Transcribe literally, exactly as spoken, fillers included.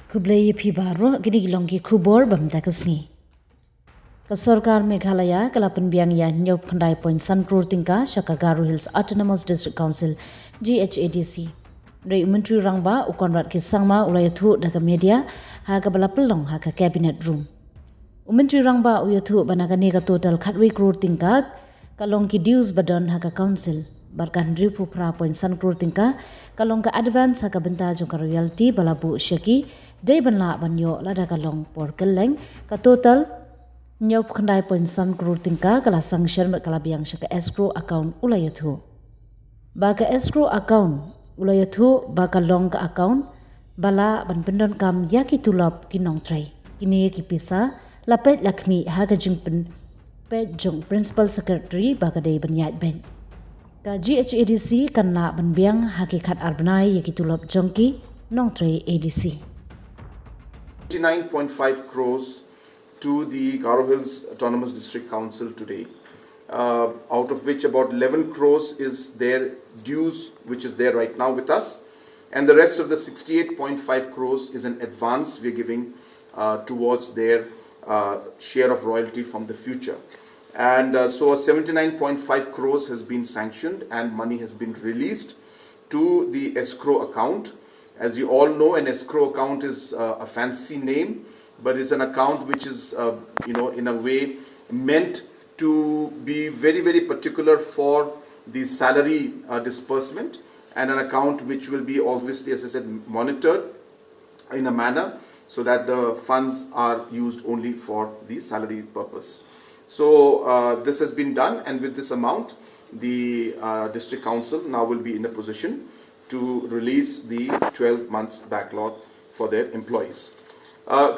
Khublei ïa phi baroh, kine ki long ki khubor bam da ka sngi. Ka sorkar Meghalaya ka la pynbiang ïa hynñiew phew khyndai point san klur tyngka sha ka Garo Hills Autonomous District Council, G H A D C. Hynrei u Myntri Rangbah u Conrad K Sangma u la ïathuh da ka media ha kaba la pynlong ha ka Cabinet Room. U Myntri Rangbah u ïathuh ba na kane ka total khatwei klur tyngka ka long ki dues ba don ha ka Council, bad ka hynriew phew phra point san klur tyngka ka long ka advance ha ka bynta jong ka royalty ba la buh sha ki, dei ban lah ban ïoh lada ka long por kylleng. Ka total hynñiew phew khyndai point san klur tyngka ka la sanction bad ka la biang sha ka escrow account, u la ïathuh. Ba ka escrow account, u la ïathuh ba ka long ka account ba lah ban pyndonkam ïa ki tulop ki nongtrei. Kine ki pisa la peit la khmih ha ka jingpynpeit jong Principal Secretary ba ka dei ban ïaid beit. Ka G H A D C kan lah ban biang ha ki khat ar bnai ïa ki tulop jong ki nongtrei A D C. Twenty-nine point five crores to the Garo Hills Autonomous District Council today, uh, out of which about eleven crores is their dues, which is there right now with us, and the rest of the sixty-eight point five crores is an advance we're giving uh, towards their uh, share of royalty from the future. And uh, so seventy-nine point five crores has been sanctioned and money has been released to the escrow account. As you all know, an escrow account is uh, a fancy name, but it's an account which is, uh, you know, in a way meant to be very, very particular for the salary uh, disbursement, and an account which will be obviously, as I said, monitored in a manner so that the funds are used only for the salary purpose. So uh, this has been done, and with this amount, the uh, district council now will be in a position to release the twelve months backlog for their employees. Uh,